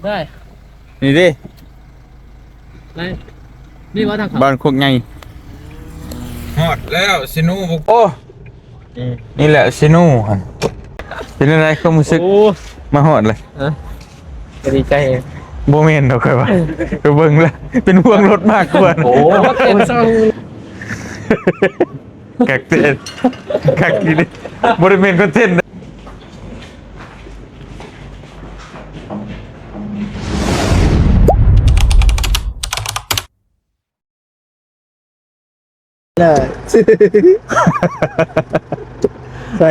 ໄດ້ ນີ້ເດ້ ໄດ້ ນີ້ວ່າທາງເຂົ້າ ບ້ານໂຄກໃຫຍ່ ຮອດແລ້ວ ຊິໂນ ໂອ້ ນີ້ແຫຼະຊິໂນຫັ້ນ ເປັນຈັ່ງໃດຄວາມຮູ້ສຶກ? ໂອ້ ມາຮອດເລີຍ ເອີ ກໍດີໃຈ ບໍ່ແມ່ນດອກຂ້ອຍວ່າ ເອີ ໄປເບິ່ງແລ້ວ ເປັນຫ່ວງລົດມາກກວ່າ ໂອ້ ເປັນຊ່ອງ ຄັກແທ້ ຄັກອີ່ຫຼີ ບໍ່ໄດ້ແມ່ນຄອນເທັນເດ້. ໃສ່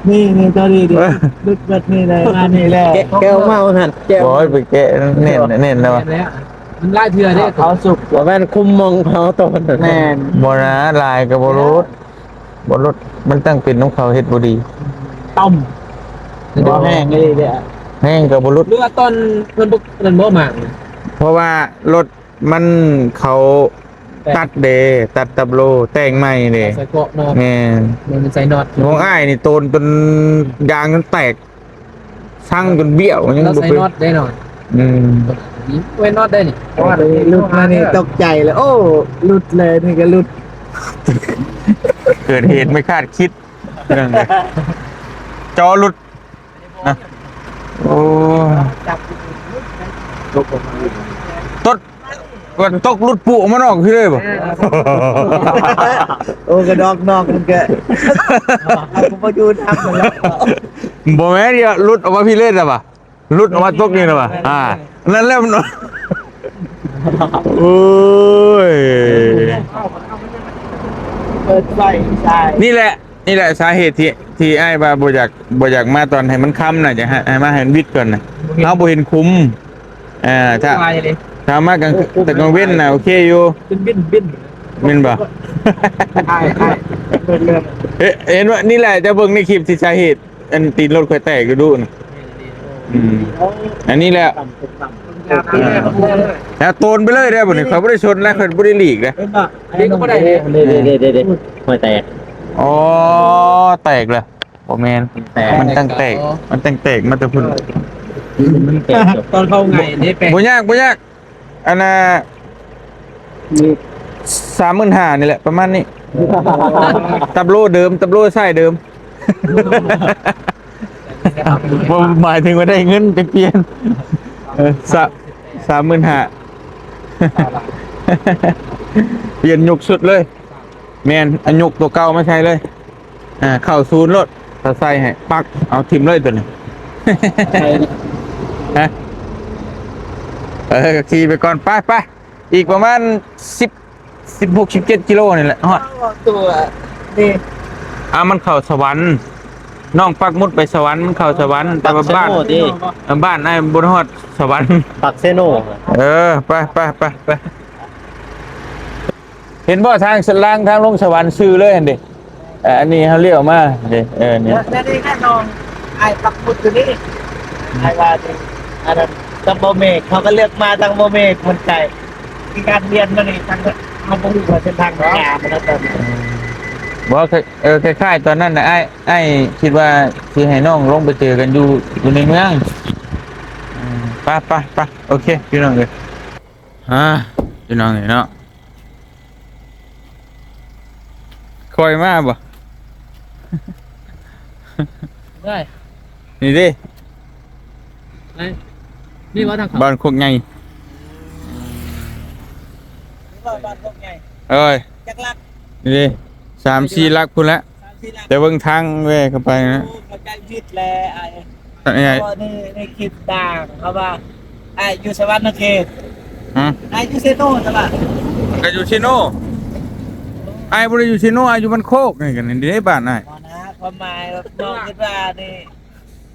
ນີ້ ນີ້ ຕົວນີ້ ເອີ ຫຼຸດເບິດນີ້ເລີຍ ມານີ້ແລ້ວ ແກະ ແກະອອກມາຫັ້ນ ແກະ ໂອ້ຍ ໄປແກະແໜ້ນ ແໜ້ນແລ້ວ ແໜ້ນແລ້ວ ມັນຫຼາຍເທື່ອເດ້ ເອົາສຸກ ບໍ່ແມ່ນຄຸມມອງເຮົາຕອນນັ້ນ ແມ່ນ ບໍ່ນະ ຫຼາຍກໍບໍ່ຫຼຸດ ບໍ່ຫຼຸດ ມັນຕັ້ງເປັນນຳເຂົາເຮັດບໍ່ດີ ຕ້ອມ ບໍ່ແຫ້ງອີ່ຫຼີເດ້ ແຫ້ງກໍບໍ່ຫຼຸດ ຫຼືວ່າຕອນເພິ່ນບໍ່ ນັ້ນບໍ່ມາ ເພາະວ່າລົດ ມັນເຂົາ ແຕ່ງ ຕັດເດ້ ຕັດຕັບໂລ ແຕ່ງໃໝ່ເດ້ ໃສ່ເກາະເນາະ ແມ່ນ ມັນໃສ່ນັອດ ຂອງອ້າຍນີ້ໂຕນຈົນ ຢາງຈົນແຕກ ຊັງຈົນບ້ຽວ ຍັງບໍ່ເຄີຍ ລາວໃສ່ນັອດໄດ້ເນາະ ອືມ ເວ້ນນັອດໄດ້ນີ້ ເພາະວ່າຫຼຸດມານີ້ຕົກໃຈເລີຍ ໂອ້ ຫຼຸດເລີຍ ນີ້ກໍຫຼຸດ ເກີດເຫດໄມ່ຄາດຄິດ ເລື່ອງນີ້ ຈໍຫຼຸດ ນະ ໂອ້ ຕົກ ມັນຕົກຫຼຸດປຸອອກມານອກພີ້ເລີຍບໍ່? ໂອ້ ກະດອກນອກມັນກະ ເອົາບໍ່ຢູ່ນຳ ບໍ່ແມ່ນ ຫຼຸດອອກມາພີ້ເລີຍລະຫວາ ຫຼຸດອອກມາຕົກນີ້ລະຫວາ ອ່າ ນັ້ນແຫຼະ ໂອ້ຍ ເປີດໄຟໃສ່ ນີ້ແຫຼະ ນີ້ແຫຼະສາເຫດທີ່ ທີ່ອ້າຍວ່າບໍ່ຢາກ ບໍ່ຢາກມາຕອນໃຫ້ມັນຄ່ຳນະ ຢາກໃຫ້ ໃຫ້ມາໃຫ້ມັນວິດກ່ອນນະ ເຮົາບໍ່ເຫັນຂຸມ ອ່າ ຖ້າ ຖ້າມາກາງ ແຕ່ກາງເວັນນະໂອເຄຢູ່ ເປັນບິນ ບິນ ແມ່ນບໍ່? ເຫັນວ່ານີ້ແຫຼະ ເຈົ້າເບິ່ງໃນຄລິບທີ່ສາເຫດ ອັນຕີນລົດຂ້ອຍແຕກດຸໆນະ ອືມ ອັນນີ້ແຫຼະ ແລ້ວໂຕນໄປເລີຍເດ້ ບັດນີ້ຂ້ອຍບໍ່ໄດ້ຊົນແລ້ວ ຂ້ອຍບໍ່ໄດ້ຫຼີກເດ້ ອັນນີ້ກໍບໍ່ໄດ້ເດ້ ເດ້ໆໆໆ ຫ້ອຍແຕກ ອໍ ແຕກເລີຍ ບໍ່ແມ່ນ ມັນຕັ້ງແຕກ ມັນຕັ້ງແຕກມາແຕ່ພຸ້ນ ມັນແຕກຕອນເຂົາໄຫງ່ເດ້ ແປກ ບໍ່ຍາກ ບໍ່ຍາກ ອັນນ່າ ສາມໝື່ນຫ້ານີ້ແຫຼະ ປະມານນີ້ ຕັບໂລເດີມ ຕັບໂລສາຍເດີມ ບໍ່ໝາຍເຖິງວ່າໄດ້ເງິນໄປປ່ຽນ ເອີ ສາມ ສາມໝື່ນຫ້າ ປ່ຽນຍົກຊຸດເລີຍ ແມ່ນ ເອົາຍົກຕົວເກົ່າມາໃສ່ເລີຍ ອ່າ ເຂົ້າສູນໂລດ ຖ້າໃສ່ໃຫ້ປັກ ເອົາຖິ້ມເລີຍຕົວນີ້ ຮະ ເອີ ຂີ່ໄປກ່ອນ ໄປ ໄປ ອີກປະມານສິບ ສິບຫົກ ສິບເຈັດກິໂລນີ້ແຫຼະ ຮອດ ຕົວນີ້ ອ່າ ມັນເຂົ້າສະຫວັນ ນ້ອງປັກໝຸດໄປສະຫວັນ ມັນເຂົ້າສະຫວັນ ແຕ່ວ່າບ້ານ ບ້ານອ້າຍບໍ່ຮອດສະຫວັນ ປັກເຊໂນ ເອີ ໄປ ໄປ ໄປ ໄປ. ເຫັນບໍ່ ທາງສະລາງ ທາງລົງສະຫວັນຊື່ເລີຍຫັ້ນເດ ເອີ ອັນນີ້ເຮົາລ້ຽວມາເດ ເອີ ນີ້ ແລ້ວ ແລ້ວນີ້ແຫຼະນ້ອງ ອ້າຍປັກໝຸດຢູ່ນີ້ ອ້າຍວ່ານີ້ ອັນນັ້ນກັບບໍ່ເມກ ເຂົາກໍເລືອກມາທາງບໍ່ເມກ ມັນໄກ ທີ່ການຮຽນມານີ້ ທາງເຮົາບໍ່ຮູ້ວ່າເສັ້ນທາງມັນຍາວມັນນັ້ນ ບໍ່ ເອີ ຄ້າຍໆ ຕອນນັ້ນນະ ອ້າຍ ອ້າຍຄິດວ່າຊິໃຫ້ນ້ອງລົງໄປເຈີກັນຢູ່ ຢູ່ໃນເມືອງ ອືມ ໄປ ໄປ ໄປ ໂອເຄ ພີ່ນ້ອງເອີຍ. ອ່າ ພີ່ນ້ອງເອີຍເນາະ ຄ່ອຍມາບໍ່? ໄດ້ ນີ້ເດ້ ໄດ້ ນີ້ວ່າທາງເຂົ້າ ບ້ານໂຄກໃຫຍ່ ນີ້ວ່າບ້ານໂຄກໃຫຍ່ ເອີຍ ຈັກຫຼັກ ນີ້ເດ້ ສາມສີ່ຫຼັກພຸ້ນແຫຼະ ແຕ່ເບິ່ງທາງແວ່ເຂົ້າໄປນະ ໂອ້ ເຂົ້າໃຈຜິດແລ້ວອ້າຍ ເອີຍ ໃນ ໃນຄລິບຕ່າງເຂົາວ່າ ອ້າຍຢູ່ສະຫວັນນະເຂດ ຮະ ອ້າຍຢູ່ເຊໂນ ແຕ່ວ່າ ກໍຢູ່ເຊໂນ ອ້າຍບໍ່ໄດ້ຢູ່ເຊໂນ ອ້າຍຢູ່ບ້ານໂຄກ ນີ້ກັນນີ້ເດ້ ບ້ານອ້າຍ ບໍ່ນະ ຄວາມໝາຍນ້ອງຄິດວ່ານີ້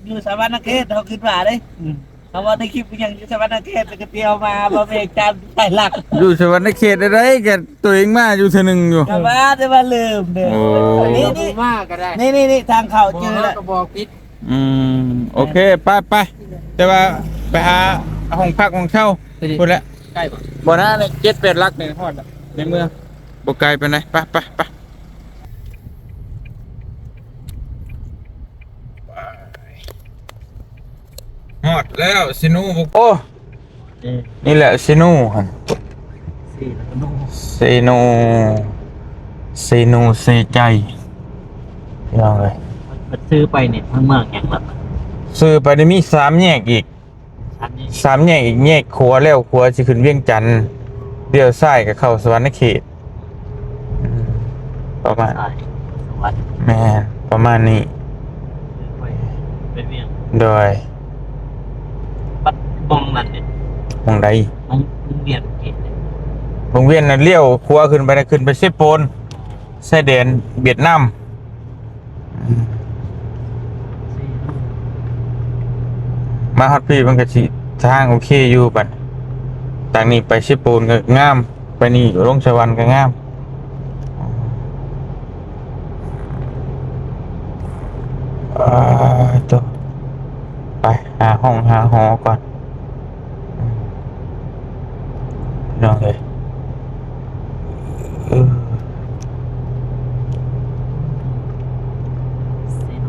ຢູ່ສະຫວັນນະເຂດ ເຮົາຄິດວ່າເດ້ ອືມ ເຂົາເວົ້າໃນຄລິບຫຍັງຢູ່ສະຫວັນນະເຂດ ແລ້ວກໍຕຽວມາບໍ່ແມ່ນຈຳໄດ້ຫຼັກ ຢູ່ສະຫວັນນະເຂດໃດໆ ກໍຕົວເອງມາຢູ່ເທື່ອໜຶ່ງຢູ່ ກໍວ່າແຕ່ວ່າລືມເດ້ ໂອ້ ນີ້ ນີ້ ມາກໍໄດ້ ນີ້ ນີ້ ນີ້ ທາງເຂົ້າເຈີແລ້ວ ກໍບອກຜິດ ອືມ ໂອເຄ ໄປ ໄປ ແຕ່ວ່າໄປຫາຫ້ອງພັກຫ້ອງເຊົ່າ ໄປດິ ພຸ້ນແຫຼະ ໃກ້ບໍ່? ບໍ່ນະ ເຈັດແປດຫຼັກນີ້ຮອດລະ ໃນເມືອງ ບໍ່ໄກປານໃດ ໄປ ໄປ ໄປ. ຮອດ ແລ້ວເຊໂນບໍ່ ໂອ້ ເອີ ນີ້ແຫຼະເຊໂນຫັ້ນ ເຊໂນ ເຊໂນ ເຊໂນເຊໃຈ ພີ່ນ້ອງເອີຍ. ມັນ ມັນຊື່ໄປນີ້ທາງເມືອງຫຍັງລະ? ຊື່ໄປນີ້ມີສາມແຍກອີກ ສາມແຍກ ສາມແຍກອີກ ແຍກຂວາ ແລ້ວຂວາຊິຂຶ້ນວຽງຈັນ ລ້ຽວຊ້າຍກໍເຂົ້າສະຫວັນນະເຂດ. ອືມ ປະມານ ສາຍສະຫວັນ ແມ່ນ ປະມານນີ້ ໄປ ໄປວຽງ ໂດຍ ບັດ ບ່ອນນັ້ນເດ ບ່ອນໃດ? ວງ ວງວຽງເກດເດ ວງວຽງນັ້ນລ້ຽວຂວາຂຶ້ນໄປນະ ຂຶ້ນໄປເຊໂປນ ຊາຍແດນຫວຽດນາມ. ອືມ ມາຮອດພີ້ມັນກໍຊິທາງໂອເຄຢູ່ບັດ ທາງນີ້ໄປເຊໂປນກໍງາມ ໄປນີ້ລົງສະຫວັນກໍງາມ. ເອີ ໂຕ ໄປຫາຫ້ອງຫາຫໍກ່ອນ ພີ່ນ້ອງເອີຍ. ເອີ ເຊໂນ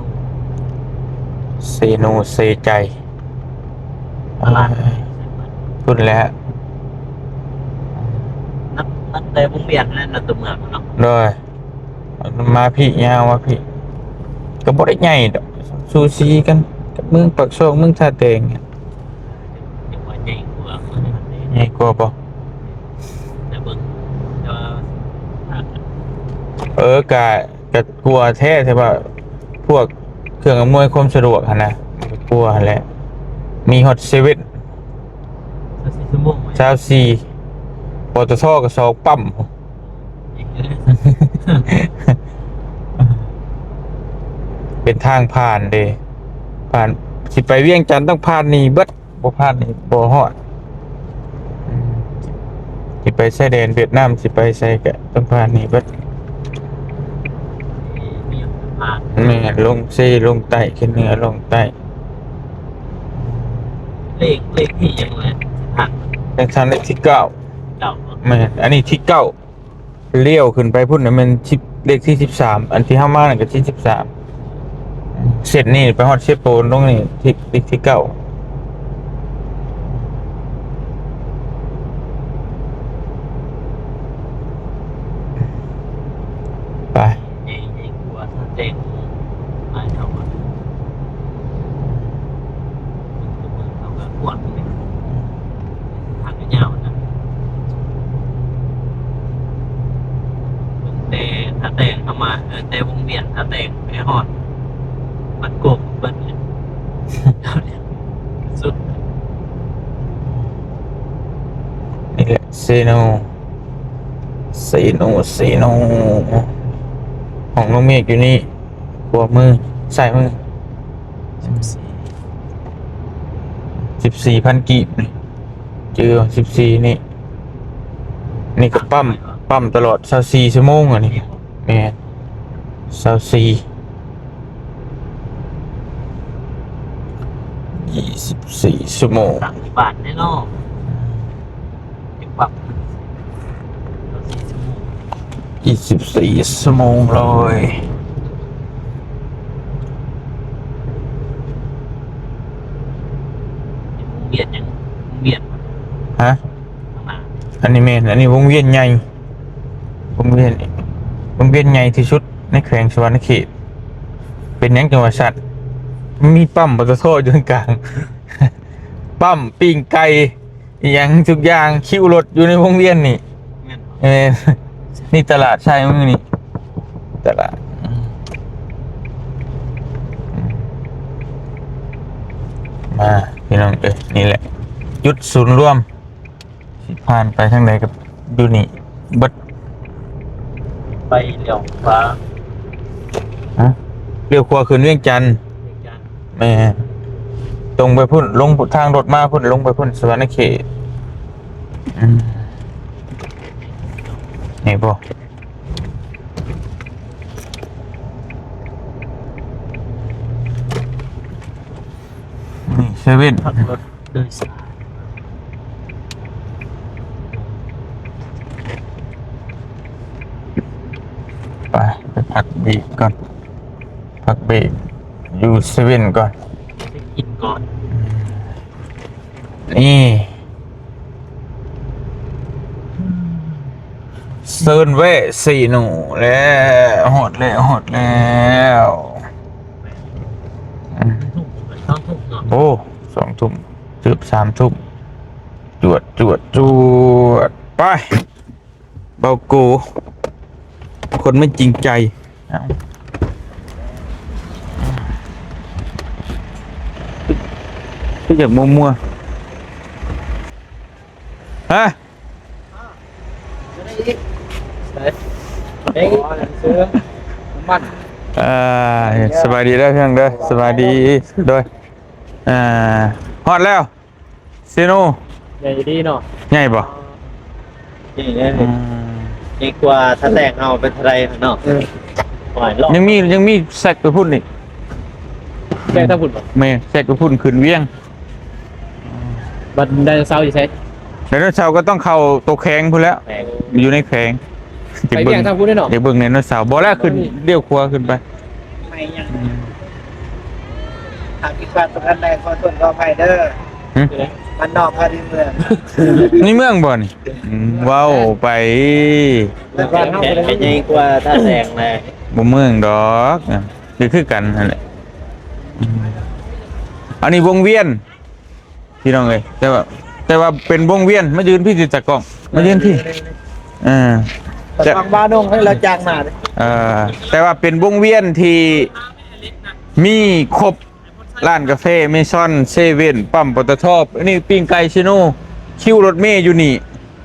ເຊໂນເຊໃຈ ຕະຫຼາດ ເອີ ພຸ້ນແຫຼະ ນັບ ນັບແຕ່ວົງວຽງນັ້ນນະ ຕົວເມືອງເນາະ ໂດຍ. ມາພີ້ ຍາວມາພີ້ ກໍບໍ່ໄດ້ໃຫຍ່ດອກ ສູສີກັນກັບເມືອງປາກຊ່ອງ ເມືອງທ່າແຕງ ຍັງວ່າໃຫຍ່ກວ່າ ໃຫຍ່ກວ່າບໍ່? ແຕ່ເບິ່ງ ແຕ່ວ່າ ເອີ ກະ ກະກວ່າແທ້ ແຕ່ວ່າພວກເຄື່ອງອຳນວຍຄວາມສະດວກຫັ້ນນະ ກະກວ່າຫັ້ນແຫຼະ ມີຮອດເຊເວັ່ນ ຊາວສີ່ ປຕທ ກໍສອງປ້ຳ. ເປັນທາງຜ່ານເດ້ ຜ່ານ ຊິໄປວຽງຈັນຕ້ອງຜ່ານນີ້ເບິດ ບໍ່ຜ່ານນີ້ບໍ່ຮອດ. ອືມ ຊິໄປຊາຍແດນຫວຽດນາມ ຊິໄປໃສກະຕ້ອງຜ່ານນີ້ເບິດ. ແມ່ນ ລົງເຊ ລົງໃຕ້ ຂຶ້ນເໜືອ ລົງໃຕ້. ເລກ ເລກທີ່ຫຍັງແຫຼະ? ທາງ ເລກທີ່ເກົ້າ ເກົ້າ ແມ່ນ ອັນນີ້ທີ່ເກົ້າ ລ້ຽວຂຶ້ນໄປພຸ້ນນະແມ່ນສິບ ເລກທີສິບສາມ ອັນທີ່ເຮົາມານັ້ນກໍທີສິບສາມ. ເສັ້ນນີ້ໄປຮອດເຊໂປນ ລົງນີ້ທີ່ ເລກທີເກົ້າ. ໄປ ໃຫຍ່ ໃຫຍ່ກວ່າສະແຕງຫຼາຍເທົ່າ. ເບິ່ງຕົວເມືອງເຮົາກໍກວ້າງເດ້ ທາງກໍຍາວນະ ເບິ່ງແຕ່ທ່າແຕງເຮົາມາ ເອີ ແຕ່ວົງວຽງທ່າແຕງໄປຮອດບ້ານໂກກເບິດເລີຍ ສຸດ. ນີ້ແຫຼະເຊໂນ ເຊໂນ ເຊໂນ ຫ້ອງນ້ອງເມກຢູ່ນີ້ ຂວາມື ຊ້າຍມື ສິບສີ່ ສິບສີ່ພັນກີບນີ້ ຈື່ ສິບສີ່ນີ້ ນີ້ກໍປ້ຳ ປ້ຳຕະຫຼອດຊາວສີ່ຊົ່ວໂມງ ອັນນີ້ ແມ່ນ ຊາວສີ່ ຊາວສີ່ຊົ່ວໂມງ ສາມສິບບາດແນ່ເນາະ. ປັບ ຊາວສີ່ຊົ່ວໂມງ ຊາວສີ່ຊົ່ວໂມງເລີຍ. ວຽນຫຍັງ? ວຽນ ຮະ? ຂ້າງໜ້າ ອັນນີ້ແມ່ນ ອັນນີ້ວົງວຽນໃຫຍ່ ວົງວຽນ ວົງວຽນໃຫຍ່ທີ່ສຸດໃນແຂວງສະຫວັນນະເຂດ. ເປັນຫຍັງຈັ່ງວ່າຊັ້ນ? ມີປ້ຳ ປຕທ ຢູ່ກາງ ປ້ຳ ປີ້ງໄກ່ ອີ່ຫຍັງທຸກຢ່າງ ຄິວລົດຢູ່ໃນວົງວຽນນີ້. ແມ່ນ ເອີ ນີ້ຕະຫຼາດຊ້າຍມືນີ້ ຕະຫຼາດ ມາ ພີ່ນ້ອງເອີຍ ນີ້ແຫຼະ ຈຸດສູນລວມ ຊິຜ່ານໄປທາງໃດກໍຢູ່ນີ້ເບິດ. ໄປລ້ຽວຂວາ ຮະ? ລ້ຽວຂວາຂຶ້ນວຽງຈັນ ວຽງຈັນ ແມ່ນ ຕົງໄປພຸ້ນ ລົງທາງລົດມາພຸ້ນ ລົງໄປພຸ້ນ ສະຫວັນນະເຂດ. ອືມ ນີ້ບໍ່? ນີ້ເຊເວັ່ນ ພັກລົດໂດຍສານ ໄປ ໄປພັກເບຣກກ່ອນ ພັກເບຣກຢູ່ເຊເວັ່ນກ່ອນ ໄປກິນກ່ອນ. ອືມ ນີ້ ເຊີນແວະເຊໂນແລ້ວ ຮອດແລ້ວ ຮອດແລ້ວ ອືມ ໂອ້ ສອງທຸ່ມ ເກືອບສາມທຸ່ມ ຈວດ ຈວດ ຈວດ ໄປ ເບົາໂກ ຄົນມັນຈິງໃຈ ເອົ້າ ຄືຢາກມົວໆ ຮະ? ເອີ ສະບາຍດີເດີ ພີ່ນ້ອງເດີ ສະບາຍດີ ໂດຍ ອ່າ ຮອດແລ້ວ ເຊໂນ ໃຫຍ່ດີເນາະ ໃຫຍ່ບໍ່? ນີ້ແຫຼະ ອືມ ໃຫຍ່ກວ່າທ່າແຕກເຮົາໄປເທົ່າໃດເນາະ ເອີ ຍັງມີ ຍັງມີແຊັກໄປພຸ້ນອີກ ແຊັກໄປພຸ້ນບໍ່? ແມ່ນ ແຊັກໄປພຸ້ນຂຶ້ນວຽງ ບັດໄດໂນເສົາຢູ່ໃສ? ໄດໂນເສົາກໍຕ້ອງເຂົ້າໂຕແຂວງພຸ້ນແຫຼ້ວ ແຂວງ ຢູ່ໃນແຂວງ ໄປວຽງທາງພຸ້ນເນາະ ຢາກເບິ່ງໄດໂນເສົາ ບໍ່ແລ້ວຂຶ້ນ ນີ້ ລ້ຽວຂວາຂຶ້ນໄປ ໄປຫຍັງ? ອືມ ຫາກຜິດພາດປະການໃດ ຂໍໂທດຂໍອະໄພເດີ ຫຶ? ບ້ານນອກເຮົາໃນເມືອງ ໃນເມືອງບໍ່ນີ້? ອືມ ເວົ້າໄປ ບ້ານເຮົາ ໃຫຍ່ກວ່າທ່າແຕກແຫຼະ ບໍ່ເມືອງດອກ ກໍຄືກັນຫັ້ນແຫຼະ ອືມ ອັນນີ້ວົງວຽນ ພີ່ນ້ອງເອີຍ ແຕ່ວ່າ ແຕ່ວ່າເປັນວົງວຽນ ມາຢືນພີ້ຕິຕາກ້ອງ ມາຢືນພີ້ ເອີ ແຕ່ ບາງບ້ານດົງໃຫ້ລາວຈາກມາເດ້ ເອີ ແຕ່ວ່າເປັນວົງວຽນທີ່ມີຄົບ ຮ້ານກາແຟ ເມຊອນ ເຊເວັ່ນ ປ້ຳ ປຕທ ອັນນີ້ປີ້ງໄກ່ ເຊໂນ ຄິວລົດເມຢູ່ນີ້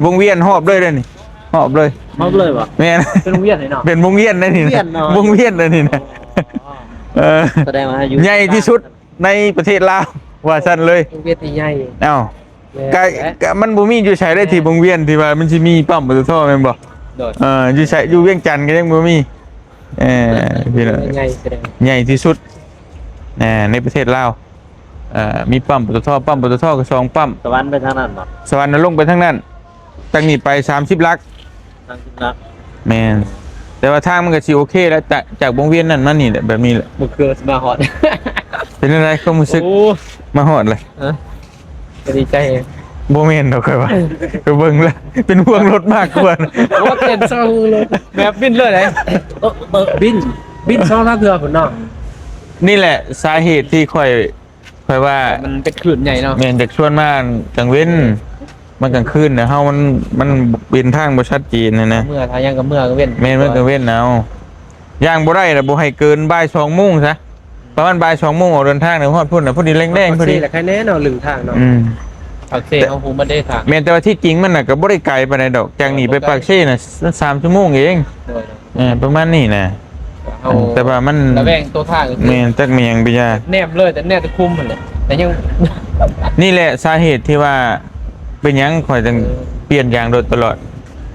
ວົງວຽນຮອບເລີຍເດ້ນີ້ ຮອບເລີຍ ຮອບເລີຍບໍ່? ແມ່ນ ເປັນວົງວຽນເລີຍເນາະ ເປັນວົງວຽນເດ້ນີ້ນະ ວົງວຽນເລີຍນີ້ນະ ອໍ ເອີ ສະແດງວ່າຢູ່ໃຫຍ່ທີ່ສຸດ ໃນປະເທດລາວ ວ່າຊັ້ນເລີຍ ວົງວຽນທີ່ໃຫຍ່ ເອົ້າ ແມ່ນ ກະ ແຫຼະ ກະມັນບໍ່ມີຢູ່ໃສເດ້ ແມ່ນ ທີ່ວົງວຽນທີ່ວ່າມັນຊິມີປ້ຳ ປຕທ ແມ່ນບໍ່? ໂດຍ ເອີ ຢູ່ໃສ ຢູ່ວຽງຈັນກໍຍັງບໍ່ມີ ເອີ ພີ່ນ້ອງ ໃຫຍ່ ໃຫຍ່ທີ່ສຸດ ເອີ ໃນປະເທດລາວ ເອີ ມີປ້ຳ ປຕທ ປ້ຳ ປຕທ ກໍສອງປ້ຳ ສະຫວັນໄປທາງນັ້ນບໍ່? ສະຫວັນນະລົງໄປທາງນັ້ນ ຈາກນີ້ໄປສາມສິບຫຼັກ ສາມສິບຫຼັກ ແມ່ນ ແຕ່ວ່າທາງມັນກໍຊິໂອເຄແລ້ວ ຈາກ ຈາກວົງວຽນນັ້ນມານີ້ແຫຼະ ແບບນີ້ແຫຼະ ບໍ່ຄືວ່າຊິມາຮອດ ເປັນຈັ່ງໃດຄວາມຮູ້ສຶກ? ໂອ້ ມາຮອດເລີຍ ເອີ ກໍດີໃຈ ບໍ່ແມ່ນດອກ ຂ້ອຍວ່າ ໄປເບິ່ງແລ້ວ ເປັນຫ່ວງລົດມາກກວ່າ ໂອ້ ເຕັ້ນຊອງລົດ ແບບບິນເລີຍເດ້ ເອີ ເອີ ບິນ ບິນສອງສາມເທື່ອພຸ້ນເນາະ ນີ້ແຫຼະສາເຫດທີ່ຂ້ອຍ ຂ້ອຍວ່າ ມັນເປັນຄື້ນໃຫຍ່ເນາະ ແມ່ນ ຈາກຊວນມາກາງເວັນ ມາກາງຄືນນະ ເຮົາມັນ ມັນເປັນທາງບໍ່ຊັດເຈນຫັ້ນນະ ເມື່ອ ຖ້າຍັງກໍເມື່ອກາງເວັນ ແມ່ນ ເມື່ອກາງເວັນເອົາ ຍ່າງບໍ່ໄດ້ລະ ບໍ່ໃຫ້ເກີນບ່າຍສອງໂມງຊະ ປະມານບ່າຍສອງໂມງອອກເດີນທາງນະ ຮອດພຸ້ນນະ ພໍດີແລງໆ ພໍດີ ແລ້ວແຄ່ແນ່ເນາະ ລຶ້ງທາງເນາະ ອືມ ປາກເຊເຮົາຮູ້ໝົດເດ້ທາງ ແມ່ນ ແຕ່ວ່າທີ່ຈິງມັນນະກໍບໍ່ໄດ້ໄກປານໃດດອກ ຈາກນີ້ໄປປາກເຊນະ ມັນສາມຊົ່ວໂມງເອງ ໂດຍ ເອີ ປະມານນີ້ນະ ເຮົາ ແຕ່ວ່າມັນລະແວງໂຕທາງ ແມ່ນ ຈັກແມ່ນຫຍັງໄປຢ່າ ແນມເລີຍ ແຕ່ແນມແຕ່ຄຸ້ມຫັ້ນແຫຼະ ແຕ່ຍັງ ນີ້ແຫຼະສາເຫດທີ່ວ່າເປັນຫຍັງຂ້ອຍຈຶ່ງ ເອີ ປ່ຽນຢາງລົດຕະຫຼອດ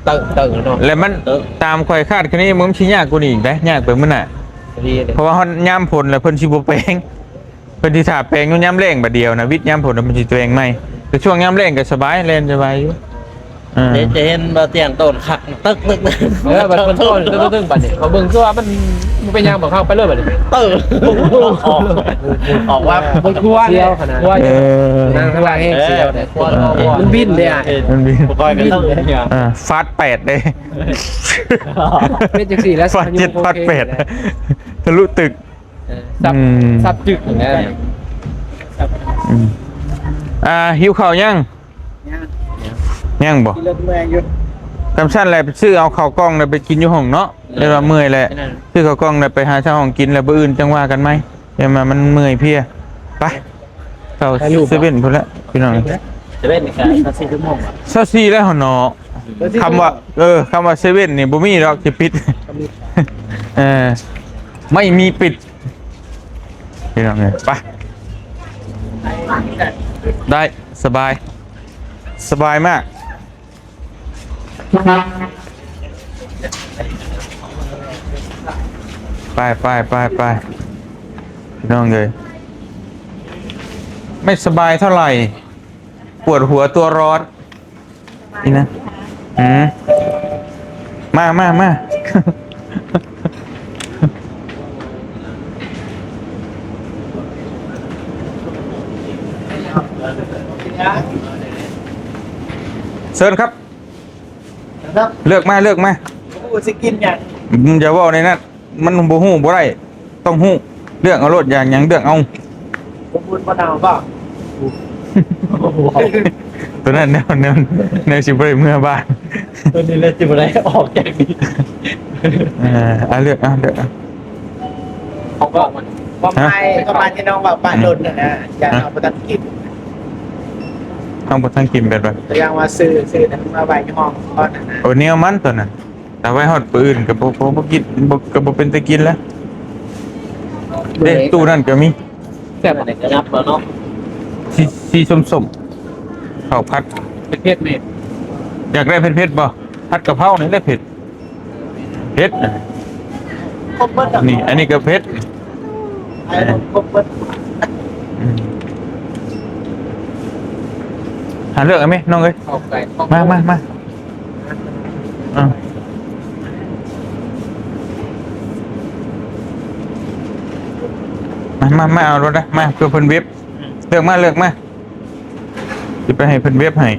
ເຕີ ເຕີເນາະ ແລ້ວມັນ ເຕີ ຕາມຂ້ອຍຄາດຄະເນ ມັນຊິຍາກກວ່ານີ້ອີກເດ້ ຍາກໄປມື້ໜ້າ ດີເດ້ ເພາະວ່າຮອດຍາມຝົນແລ້ວເພິ່ນຊິບໍ່ແປງ ເພິ່ນຊິຖ້າແປງຢູ່ຍາມແລ້ງບາດດຽວນະ ວິດຍາມຝົນແລ້ວເພິ່ນຊິແປງໃໝ່ ແຕ່ຊ່ວງຍາມແລ້ງກໍສະບາຍ ແລ່ນສະບາຍຢູ່ ເອີ ເດ້ ຈະເຫັນບ່າວຕຽງໂຕນຄັກຕຶກໆ ເອີ ບັດເພິ່ນໂຕນຕຶກໆ ບັດນີ້ ເຂົາເບິ່ງຄືວ່າມັນບໍ່ເປັນຫຍັງ ບາງຄັ້ງໄປເລີຍບັດນີ້ ເຕີ ອອກ ອອກວ່າບໍ່ຄວນ ສຽວຂະໜາດ ເອີ ນັ່ງຂ້າງຫຼັງແຮງສຽວເດ້ ເອີ ມັນບິນເດ້ ມັນບິນ ບໍ່ຄ່ອຍໄປເລີຍ ອ່າ ຟາດແປດເດ້ ເປັນຈັ່ງຊີ້ແຫຼະ ຟາດເຈັດ ຟາດແປດ ທະລຸຕຶກ ເອີ ສັບ ອືມ ສັບຈຶ່ກແຫຼະ ອືມ ອ່າ ຫິວເຂົ້າຍັງ? ຍັງ ຍັງບໍ່? ຂີ່ລົດເມື່ອຍຢູ່ ຄັນຊັ້ນແຫຼະ ໄປຊື້ເອົາເຂົ້າກ່ອງແລ້ວໄປກິນຢູ່ຫ້ອງເນາະ ເອີ ແລ້ວວ່າເມື່ອຍແຫຼະ ແມ່ນ ຊື້ເຂົ້າກ່ອງແລ້ວໄປຫາເຊົ່າຫ້ອງກິນ ແລ້ວມື້ອື່ນຈັ່ງວ່າກັນໃໝ່ ແຕ່ວ່າມັນເມື່ອຍເພຍ ໄປ ເຂົ້າ ຖ່າຍຮູບ ເຊເວັ່ນພຸ້ນແຫຼະ ພີ່ນ້ອງ ເຊເວັ່ນນີ້ກໍຊາວສີ່ຊົ່ວໂມງ ຊາວສີ່ແລ້ວເນາະ ຊາວສີ່ ຄຳວ່າ ເອີ ຄຳວ່າເຊເວັ່ນນີ້ບໍ່ມີດອກທີ່ປິດ ເອີ ໄມ່ມີປິດ ພີ່ນ້ອງເອີຍ ໄປ ໄດ້ ສະບາຍ ສະບາຍມາກ ໄປ ໄປ ໄປ ໄປ ພີ່ນ້ອງເອີຍ ໄມ່ສະບາຍເທົ່າໃດ ປວດຫົວຕົວຮ້ອນ ນີ້ນະ ອືມ ມາ ມາ ມາ. ເຊີນຄັບ ເລືອກມາ ເລືອກມາ. ບໍ່ຮູ້ຊິກິນຫຍັງ. ອືມ ຢ່າເວົ້າໃນນັ້ນ ມັນບໍ່ຮູ້ບໍ່ໄດ້ ຕ້ອງຮູ້. ເລືອກເອົາໂລດ ຢາກຫຍັງເລືອກເອົາ. ບໍ່ບຸນບໍ່ເນົ່າບໍ່? ໂຕນັ້ນແນວ ແນວ ແນວຊິບໍ່ໄດ້ເມືອບ້ານ. ໂຕນີ້ແຫຼະຊິບໍ່ໄດ້ອອກຈາກນີ້. ເອີ ເລືອກເອົາ ເລືອກເອົາ. ເຂົາບອກມັນ ຄວາມໝາຍ ຄວາມໝາຍທີ່ນ້ອງເວົ້າປະດົນຫັ້ນນະ ຢ້ານເຮົາບໍ່ທັນກິນ. ເຮົາບໍ່ທັນກິນແບບໃດ? ຢ່າງວ່າຊື້ ຊື້ນັ້ນມາໄວ້ຢູ່ຫ້ອງກ່ອນຫັ້ນນະ. ໂອ້ ແນວມັນໂຕນັ້ນ ຖ້າໄວ້ຮອດມື້ອື່ນກໍບໍ່ ບໍ່ ບໍ່ກິນ ບໍ່ ກໍບໍ່ເປັນຕາກິນແລ້ວ. ເດ້ ຕູ້ນັ້ນກໍມີ. ແຊບ ອັນນີ້ກໍຍັບແລ້ວເນາະ. ສີ ສີສົ້ມໆ ເຂົ້າຜັດ ເຜັດໆ ແມ່ນ. ຢາກໄດ້ເຜັດໆບໍ່? ຜັດກະເພົານີ້ແຫຼະເຜັດ. ເຜັດ ຄົບເບິດ ນີ້ ອັນນີ້ກໍເຜັດ. ເອີ ຄົບເບິດ. ອືມ ຫາເລືອກເອົາແມະນ້ອງເອີຍ. ເຂົ້າໄກ່ ມາ ມາ ມາ. ເອົາ ມາ ມາ ມາເອົາໂລດນະ ມາ ເພື່ອເພິ່ນເວັບ. ເລືອກມາ ເລືອກມາ. ຊິໄປໃຫ້ເພິ່ນເວັບໃຫ້.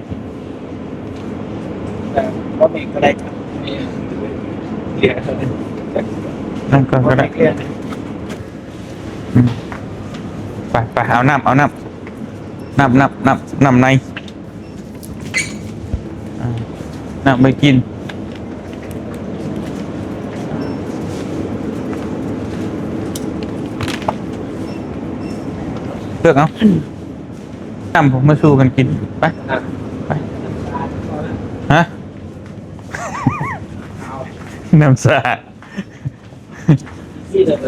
ເອີ ບໍ່ມີກໍໄດ້. ນັ້ນກ່ອນກໍໄດ້. ອືມ ໄປ ໄປ ເອົານ້ຳ ເອົານ້ຳ ນ້ຳ ນ້ຳ ນ້ຳ ນ້ຳໃນ ອ່າ ນ້ຳໄປກິນ. ເລືອກເອົາ. ນ້ຳ ມາສູ່ກັນກິນ ໄປ ໄປ. ຮະ? ນ້ຳຊາ.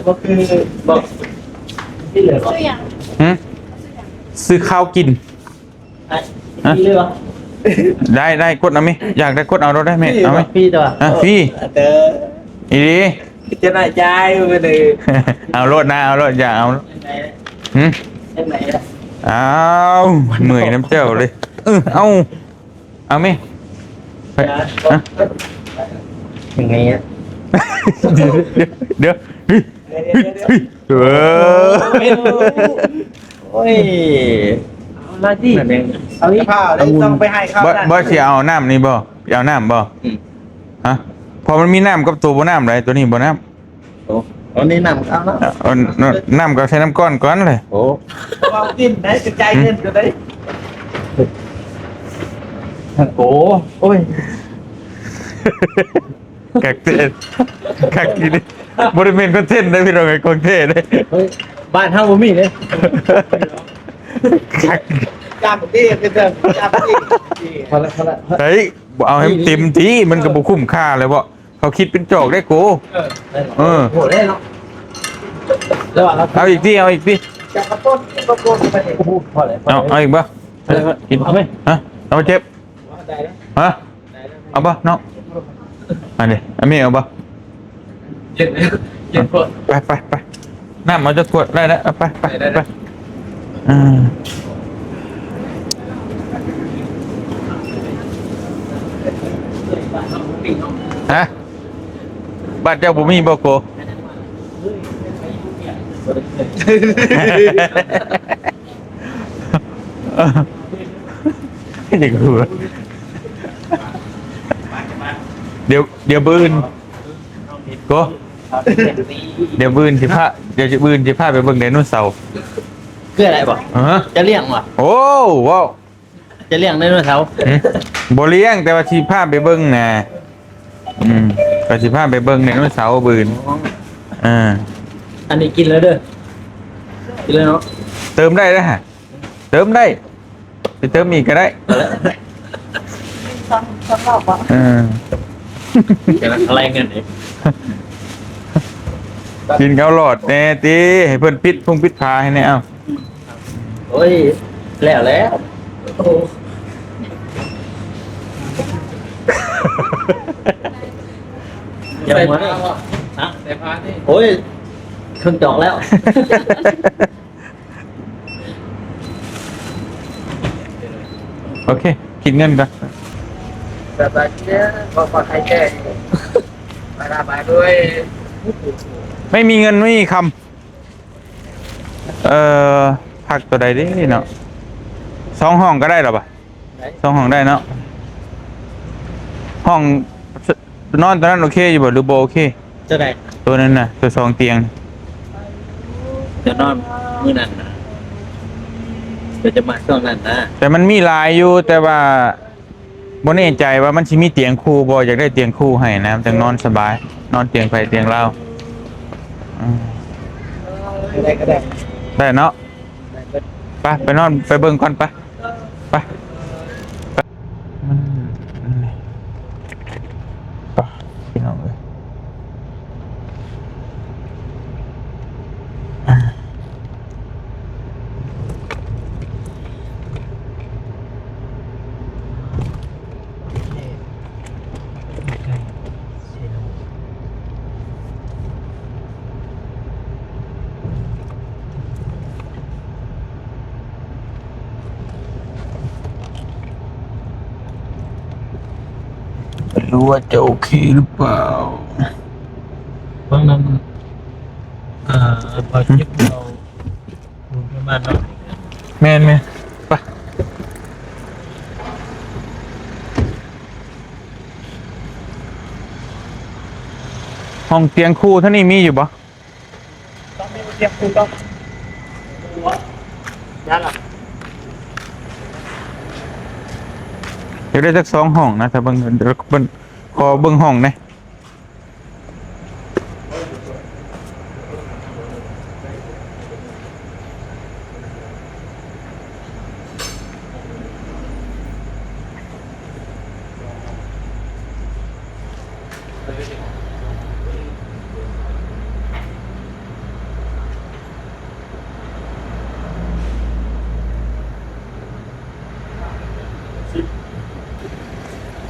ບໍ່ຄື ບໍ່ ຊື້ຫຍັງ? ຫື? ຊື້ເຂົ້າກິນ. ຮະ? ໄດ້ ໄດ້ ກົດເອົາແມະ. ຢາກໄດ້ກົດເອົາໂລດໄດ້ແມະ. ເອົາແມະ. ຟຣີຕົວະ. ອ່ະ ຟຣີ. ເອີ ອີ່ຫຼີ. ຈະໜ້າຍຈ່າຍໄປເລີຍ. ເອົາໂລດນະ ເອົາໂລດ ຢ່າເອົາ. ຫື? ເອົາ ເມື່ອຍນຳເຈົ້າເລີຍ. ເອີ ເອົາ ເອົາແມະ. ໄປ ຮະ? ຍັງໄງອະ? ດຽວ ດຽວ ເອີ ໂອ້ຍ ເອົາລະຕິ ເອົາອີກ. ຕ້ອງໄປໃຫ້ເຂົາ. ບໍ່ ບໍ່ຊິເອົານ້ຳນີ້ບໍ່? ຊິເອົານ້ຳບໍ່? ອືມ ຮະ? ເພາະມັນມີນ້ຳກັບໂຕບໍ່ນ້ຳໃດ໋ ໂຕນີ້ບໍ່ນ້ຳ. ໂອ້ ອັນນີ້ນ້ຳເອົາເນາະ. ເອົາ ນ້ຳກໍໃສ່ນ້ຳກ້ອນກ່ອນເລີຍ. ໂອ້ ເວົ້າກິນໄດ້ ກະຈ່າຍເງິນກໍໄດ້. ໂອ້ ໂອ້ຍ ຄັກແທ້ ຄັກອີ່ຫຼີ. ບໍ່ໄດ້ແມ່ນຄອນເທັນເດ້ພີ່ນ້ອງເອີຍ ຂອງແທ້ເດ້. ເຮີ້ຍ ບ້ານເຮົາບໍ່ມີເດ້. ຄັກ ຈຳດີ ເປັນເລື່ອງຈຳດີ. ພໍລະ ພໍລະ ເຮີ້ຍ ບໍ່ເອົາໃຫ້ມັນເຕັມທີ່ ມັນກໍບໍ່ຄຸ້ມຄ່າແລ້ວເບາະ. ເຂົາຄິດເປັນຈອກເດ້ໂກ. ເອີ ເອີ ໂຫດເດ້ເນາະ. ເອົາອີກຕິ ເອົາອີກຕິ. ຈະກະຕົ້ນ ກະຕົ້ນໄປ. ໂອ້ໂຫ ພໍແລ້ວ ເອົາ ເອົາອີກບໍ່? ເອົາໄປ ກິນ ເອົາໄປ. ຮະ? ເອົາໄປເຈັບ. ຮະ? ເອົາບໍ່ນ້ອງ? ອັນນີ້ ອັນນີ້ເອົາບໍ່? ເຢັນ ເຢັນໂພດ. ໄປ ໄປ ໄປ. ນ້ຳເອົາຈັກຂວດໄດ້ແລ້ວ ເອົາໄປ ໄປ ໄດ້ ໄປ ໄດ້. ອ່າ ຮະ? ບ້ານເຈົ້າບໍ່ມີບໍ່ໂກ? ດຽວ ດຽວມື້ອື່ນ ໂກ ດຽວມື້ອື່ນຊິພາ ດຽວມື້ອື່ນຊິພາໄປເບິ່ງໄດໂນເສົາ. ຄືໄດ້ບໍ່? ຮະ? ຈະລ້ຽງບໍ່? ໂອ້ ເວົ້າ ຈະລ້ຽງໄດໂນເສົາ? ຫື? ບໍ່ລ້ຽງ ແຕ່ວ່າຊິພາໄປເບິ່ງນະ. ອືມ ກໍຊິພາໄປເບິ່ງໄດໂນເສົາມື້ອື່ນ. ອໍ ເອີ ອັນນີ້ກິນແລ້ວເດີ ກິນແລ້ວເນາະ. ເຕີມໄດ້ເດີ ເຕີມໄດ້ ຊິເຕີມອີກກໍໄດ້. ເອີ ກຳລັງທະລາຍເງິນອີກ. ກິນເຂົ້າຫຼອດແດ່ຕິ ໃຫ້ເພິ່ນປິດພຸງປິດຝາໃຫ້ແດ່. ເອົ້າ ໂອ້ຍ ແລ້ວແລ້ວ. ໂອ້ ຢ່າຫົວເດີ. ຮະ? ໃສ່ຜ້ານີ້. ໂອ້ຍ ເຄື່ອງຈອກແລ້ວ. ໂອເຄ ຄິດເງິນກ່ອນ. ສະບາຍດີເດີ ຂໍໃຫ້ແຈ້ງ ບາຍບາຍດ້ວຍ. ໄມ່ມີເງິນໄມ່ມີຄຳ. ເອີ ພັກໂຕໃດເດເນາະ? ສອງຫ້ອງກໍໄດ້ລະບະ? ໄດ້ ສອງຫ້ອງໄດ້ເນາະ. ຫ້ອງນອນຕົວນັ້ນໂອເຄຢູ່ບໍ່ ຫຼືບໍ່ໂອເຄ? ຕົວໃດ? ຕົວນັ້ນນະ ຕົວສອງຕຽງ. ຈະນອນມື້ນັ້ນນະ ຈະ ຈະມາຊ່ວງນັ້ນນະ. ແຕ່ມັນມີຫຼາຍຢູ່ ແຕ່ວ່າບໍ່ແນ່ໃຈວ່າມັນຊິມີຕຽງຄູ່ບໍ່ ຢາກໄດ້ຕຽງຄູ່ໃຫ້ນະ ມັນຈັ່ງນອນສະບາຍ ນອນຕຽງໃຜຕຽງລາວ. ອືມ ໄດ້ກໍໄດ້ ໄດ້ເນາະ. ໄປ ໄປນອນ ໄປເບິ່ງກ່ອນ ໄປ ໄປ ໄປ. ມັນ ໄປ ພີ່ນ້ອງເອີຍ. ไม่รู้ว่าจะโอเคหรือเปล่า ฟังนำ อ่า พอเจ็บเรา แม่นๆ ไป ห้องเตียงคู่เท่านี้มีอยู่บ่? ຕ້ອງມີເຕີຽມຄູຕ້ອງ ຢາກໄດ້ຈັກສອງຫ້ອງນະ ຖ້າເບິ່ງ ເບິ່ງ ຂໍເບິ່ງຫ້ອງແດ່.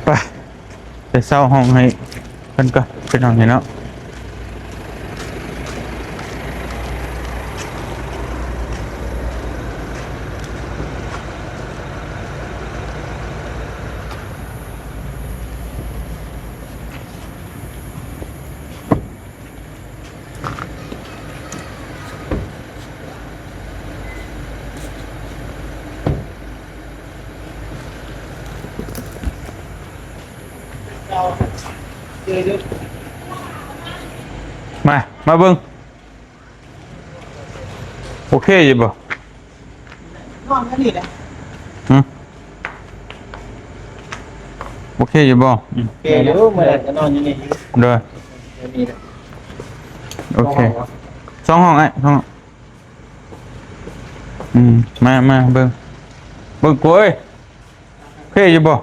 ໄປ ໄປເຊົ່າຫ້ອງໃຫ້ເພິ່ນກ່ອນ ເປັນຫ້ອງນີ້ເນາະ. ມາ ມາເບິ່ງ. ໂອເຄຢູ່ບໍ່? ນອນຢູ່ນີ້ແຫຼະ. ຫື? ໂອເຄຢູ່ບໍ່? ໂອເຄຢູ່ ມື້ໃດກໍນອນຢູ່ນີ້. ໂດຍ ໂອເຄ ສອງຫ້ອງ ສອງຫ້ອງ ອ້າຍ ສອງຫ້ອງ. ອືມ ມາ ມາເບິ່ງ ເບິ່ງ ໂກຍ ໂອເຄຢູ່ບໍ່?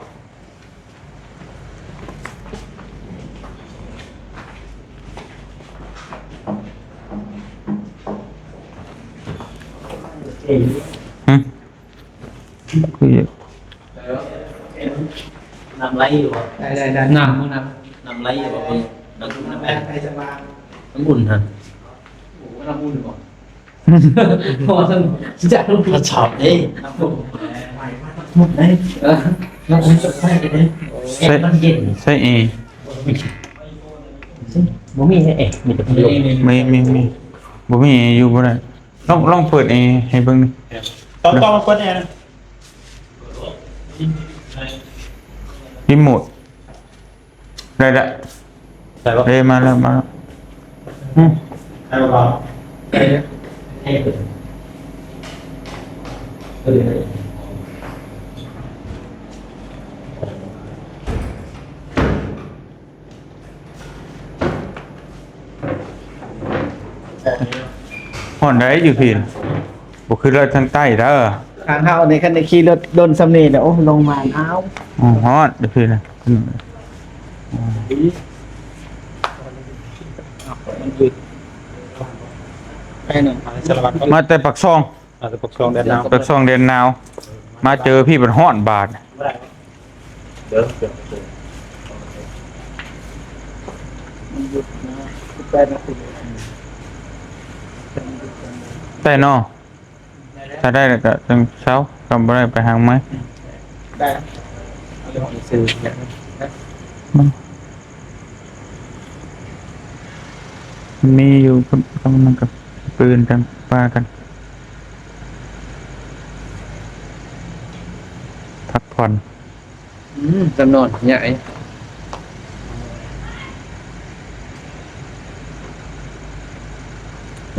ຫື? ຄື ນ້ຳໄຫຼຢູ່ບໍ່? ໄດ້ ໄດ້ ໄດ້ ນ້ຳ ນ້ຳ ນ້ຳໄຫຼຢູ່ບໍ່? ເບິ່ງ ນ້ຳ ນ້ຳໄຫຼ ນ້ຳໄຫຼ ນ້ຳອຸ່ນຫັ້ນ. ໂອ້ ນ້ຳອຸ່ນບໍ່? ພໍຊັ້ນ ຈະລົງ ທດສອບເດ້ ນ້ຳອຸ່ນ ເອີ ນ້ຳອຸ່ນໄດ້ ເອີ ນ້ຳອຸ່ນຈະໄດ້ເດ້ ໃສ່ ມັນເຢັນ ໃສ່ແອ. ບໍ່ມີແອ ມີແຕ່ພັດລົມ. ມີ ມີ ມີ ບໍ່ມີແອຢູ່ບໍ່ໄດ້. ລອງ ລອງເປີດແອໃຫ້ເບິ່ງ. ຕ້ອງ ຕ້ອງມາເປີດແອນະ ຣີໂມດ. ໄດ້ລະ ໄດ້ບໍ່? ເອີ ມາແລ້ວ ມາແລ້ວ. ອືມ ໄດ້ບໍ່? ໄດ້ ໄດ້. ຮ້ອນໃດຢູ່ພີ້ນະ ບໍ່ຄືລາວທາງໃຕ້ເດີ. ທາງເຮົານີ້ຄັນໄດ້ຂີ່ລົດດົນສ່ຳນີ້ແຫຼະ ໂອ້ ລົງມາໜາວ. ອືມ ຮ້ອນຢູ່ພີ້ນະ. ມາແຕ່ປາກຊ່ອງ. ອາດຈະປາກຊ່ອງແດນໜາວ ປາກຊ່ອງແດນໜາວ ມາເຈີພີ້ບັດຮ້ອນບາດ. ໄດ້ເນາະ ຖ້າໄດ້ແລ້ວກໍຈັ່ງເຊົາ ຄັນບໍ່ໄດ້ໄປຫາໃໝ່. ໄດ້ ມັນມີຢູ່ ມັນກໍຕື່ນຈັ່ງວ່າກັນ ພັກຜ່ອນ. ອືມ ຈຳນອນໃຫຍ່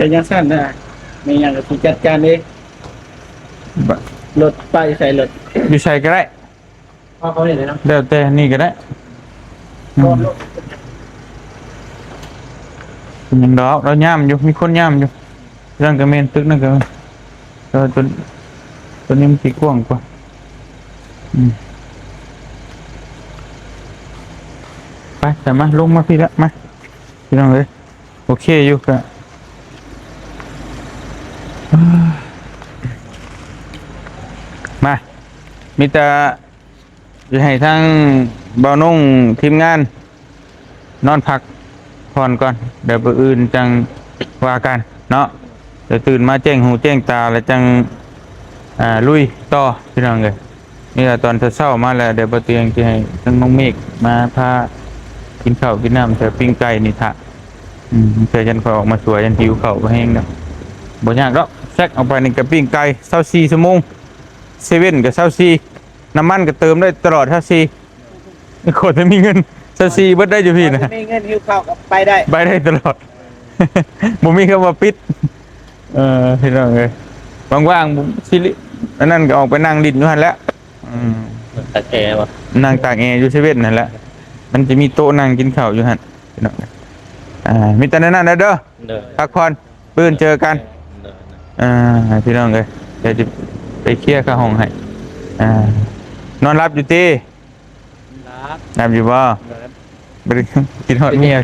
ປັນຈັ່ງຊັ້ນນະ ມີຫຍັງກໍຊິຈັດການເອງ. ບ- ລົດໄປໃສ່ລົດ ຢູ່ໃສກໍໄດ້ ເອົາເຂົານີ້ເລີຍເນາະ ແລ້ວແຕ່ນີ້ກໍໄດ້. ອືມ ເປັນຫຍັງດອກ ລາວຍາມຢູ່ ມີຄົນຍາມຢູ່. ນັ້ນກໍແມ່ນ ຕຶກນັ້ນກໍແມ່ນ ແຕ່ວ່າຕົວ ຕົວນີ້ມັນຊິກວ້າງກວ່າ. ອືມ ໄປ ຕາມມາ ລົງມາພີ້ລະ ມາ ພີ່ນ້ອງເອີຍ. ໂອເຄຢູ່ກະ ມາ ມີແຕ່ ຊິໃຫ້ທາງບ່າວນົງທີມງານນອນພັກຜ່ອນກ່ອນ ດຽວມື້ອື່ນຈັ່ງວ່າກັນເນາະ. ດຽວຕື່ນມາແຈ້ງຫູແຈ້ງຕາ ແລ້ວຈັ່ງ ອ່າ ລຸຍຕໍ່ພີ່ນ້ອງເອີຍ. ນີ້ລະຕອນເຊົ້າໆມາແລ້ວ ດຽວບໍ່ຕຽງຊິໃຫ້ທັງນ້ອງເມກມາພາກິນເຂົ້າກິນນ້ຳ ແຖວປີ້ງໄກ່ນີ້ຖ້າ. ອືມ ເທື່ອຢັນຂ້ອຍອອກມາສວຍ ຢັນຫິວເຂົ້າບໍ່ແຮງດອກ. ບໍ່ຍາກດອກ ແຊັກອອກໄປນີ້ກໍປີ້ງໄກ່ ຊາວສີ່ຊົ່ວໂມງ ເຊເວັ່ນກໍຊາວສີ່ ນ້ຳມັນກໍເຕີມໄດ້ຕະຫຼອດ ຊາວສີ່ ໂຄດມີເງິນ ຊາວສີ່ ເບິດໄດ້ຢູ່ພີ້ນະ ມີເງິນຫິວເຂົ້າກໍໄປໄດ້ ໄປໄດ້ຕະຫຼອດ ບໍ່ມີຄຳວ່າປິດ. ເອີ ພີ່ນ້ອງເອີຍ ວ່າງໆ ຊິລິ ອັນນັ້ນກໍອອກໄປນັ່ງຫຼິ້ນຢູ່ຫັ້ນແຫຼະ. ອືມ ຕາກແອບໍ່ ນັ່ງຕາກແອຢູ່ເຊເວັ່ນຫັ້ນແຫຼະ ມັນຈະມີໂຕະນັ່ງກິນເຂົ້າຢູ່ຫັ້ນ ພີ່ນ້ອງ. ອ່າ ມີແຕ່ນັ້ນນະເດີ ເດີ ພັກຜ່ອນ ມື້ອື່ນເຈີກັນ. ເດີ ອ່າ ພີ່ນ້ອງເອີຍ ດຽວຈະໄປເຄຍຄ່າຫ້ອງໃຫ້. ອ່າ ນອນຫຼັບຢູ່ຕິ? ຫຼັບ ຫຼັບຢູ່ບໍ່? ບໍ່ໄດ້ ຄິດຮອດເມຍ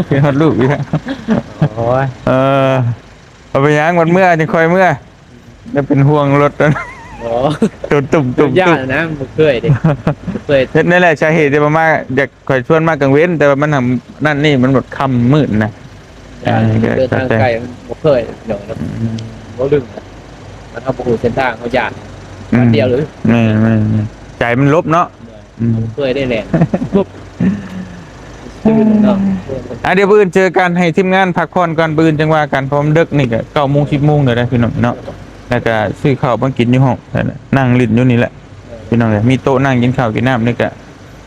ຄິດຮອດລູກຢູ່. ໂອ້ຍ ເອີ ບໍ່ເປັນຫຍັງ ວັນເມື່ອຈັ່ງຄ່ອຍເມືອ ຢ່າເປັນຫ່ວງລົດ ໂອ້ ໂດນຕຸ່ມໆ ຢ້ານນະ ບໍ່ເຄີຍເດ້ ບໍ່ເຄີຍ. ເຮັດແນວໃດ ສາເຫດທີ່ວ່າມາ ຢາກ ຂ້ອຍຊວນມາກາງເວັນ ແຕ່ວ່າມັນຫັ້ນ ນັ້ນນີ້ ມັນແບບຄ່ຳມືດນະ. ເດີນທາງໄກ ບໍ່ເຄີຍ ບໍ່ລຶ້ງ ມັນເຮົາບໍ່ຮູ້ເສັ້ນທາງ ເຮົາຢ້ານ ອືມ ບາດດຽວເລີຍ. ແມ່ນໆໆ ໃຈມັນຫຼົບເນາະ. ອືມ ບໍ່ເຄີຍໄດ້ແລ່ນ ຕື່ນເນາະ. ອ່າ ດຽວມື້ອື່ນເຈີກັນ ໃຫ້ທີມງານພັກຜ່ອນກ່ອນ ມື້ອື່ນຈັ່ງວ່າກັນ ເພາະມັນເດິກນີ້ກໍເກົ້າໂມງ ສິບໂມງແລ້ວເດ້ພີ່ນ້ອງເນາະ. ແລ້ວກໍຊື້ເຂົ້າມາກິນຢູ່ຫ້ອງ ນັ່ງຫຼິ້ນຢູ່ນີ້ແຫຼະ ພີ່ນ້ອງເອີຍ. ມີໂຕະນັ່ງກິນເຂົ້າກິນນ້ຳນີ້ກໍ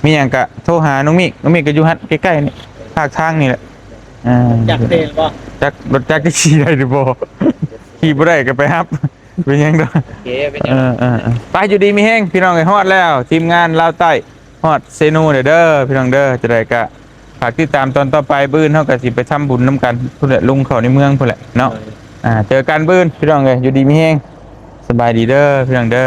ມີຫຍັງກະໂທຫານ້ອງມິກ ນ້ອງມິກກໍຢູ່ຫັ້ນໃກ້ໆນີ້ ພາກທາງນີ້ແຫຼະ. ອ່າ ຈັກເຕະບໍ່? ຈັກ ລົດຈັກຈະຂີ່ໄດ້ຫຼືບໍ່? ຂີ່ບໍ່ໄດ້ກໍໄປຮັບ ເປັນຫຍັງດອກ. ໂອເຄ ເປັນຫຍັງ ເອີໆໆ ໄປ ຢູ່ດີມີແຮງ ພີ່ນ້ອງເອີຍ. ຮອດແລ້ວ ທີມງານລາວໃຕ້ ຮອດເຊໂນແລ້ວເດີ ພີ່ນ້ອງເດີ. ຈັ່ງໃດກໍຝາກຕິດຕາມຕອນຕໍ່ໄປ ມື້ອື່ນເຮົາກໍຊິໄປທຳບຸນນຳກັນພຸ້ນແຫຼະ ລົງເຂົ້າໃນເມືອງພຸ້ນແຫຼະເນາະ. ໂດຍ ອ່າ ເຈີກັນມື້ອື່ນ ພີ່ນ້ອງເອີຍ ຢູ່ດີມີແຮງ ສະບາຍດີເດີ ພີ່ນ້ອງເດີ.